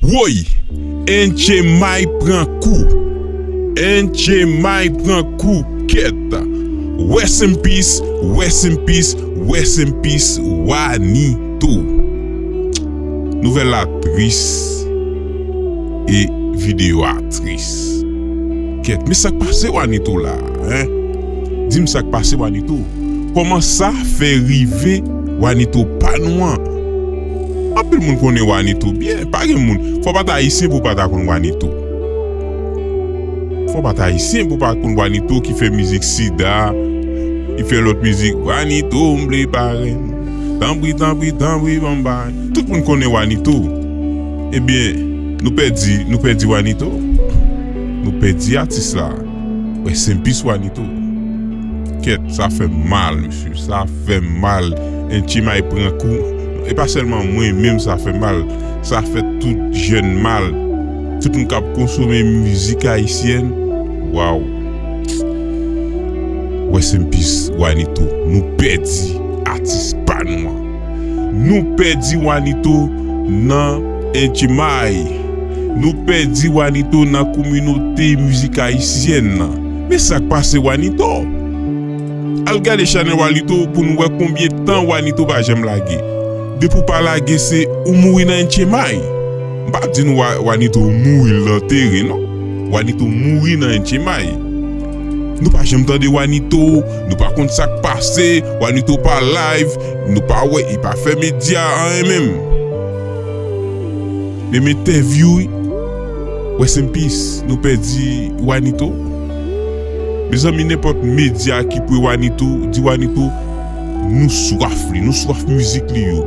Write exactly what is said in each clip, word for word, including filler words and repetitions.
Woy! N J May pran kou. N J May pran kou kèt. Rest in peace, rest in peace, rest in peace, Wanito. Nouvèl la tris e videyo a tris. Kèt, men sa k pase Wanito la, en? Di m sa k pase Wanito. Kòman sa fè rive Wanito pa nou an? Anpil moun konnen Wanito byen, pa gen moun. Fò w pa t ayisyen pou w pa ta konn Wanito. Fò w pa t ayisyen pou w pa konn Wanito ki fè mizik sida, ki fè lòt mizik, Wanito m vle parenn. Tanpri, tanpri, tanpri, ban m parenn. Tout moun konnen Wanito. Ebyen, nou pèdi, nou pèdi Wanito. Nou pèdi atis la. Rest in peace Wanito. Kèt, sa fè m mal, mesye. Sa fè m mal. N J May pran kou. E pa sèlman mwen menm sa fè m mal. Sa fè tout jèn mal. Tout moun k ap konsome mizik ayisyèn. Waw. Rest in peace, Wanito. Nou pèdi atis pa nou an. Nou pèdi Wanito nan N J May. Nou pèdi Wanito nan kominote mizik ayisyèn nan. Men sa k pase Wanito? Al gade chanèl Wanito pou nou wè konbyen tan Wanito pa janm lage. Depi w pa lage, se ou mouri nan N J May. M pa di nou Wa-, Wanito mouri, l antere, non. Wanito mouri nan N J May. Nou pa janm tande Wanito, nou pa konn sa k pase, Wanito pa live, nou pa wè, li pa fè medya, anyen menm. Menm entèvyou, rest in peace, nou pèdi Wanito. Mezanmi, nenpòt medya ki pre Wanito, di Wanito, nou swaf li, nou swaf mizik li yo.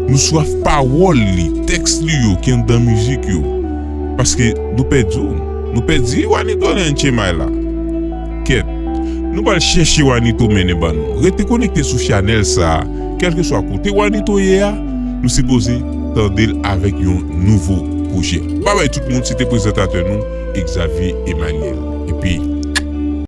Nou swaf pawòl li, tèks li yo ki anndan mizik yo. Paske nou pèdi w. Nou pèdi Wanito nan N J May la. Kèt. Nou pral chèche Wanito mennen ban nou. Rete konekte sou chanèl sa a. Kèlkeswa kote Wanito ye a, nou sipoze tande l avèk yon nouvo pwojè. Babay tout moun, se te prezantatè nou, Xavier Emmanuel. Epi,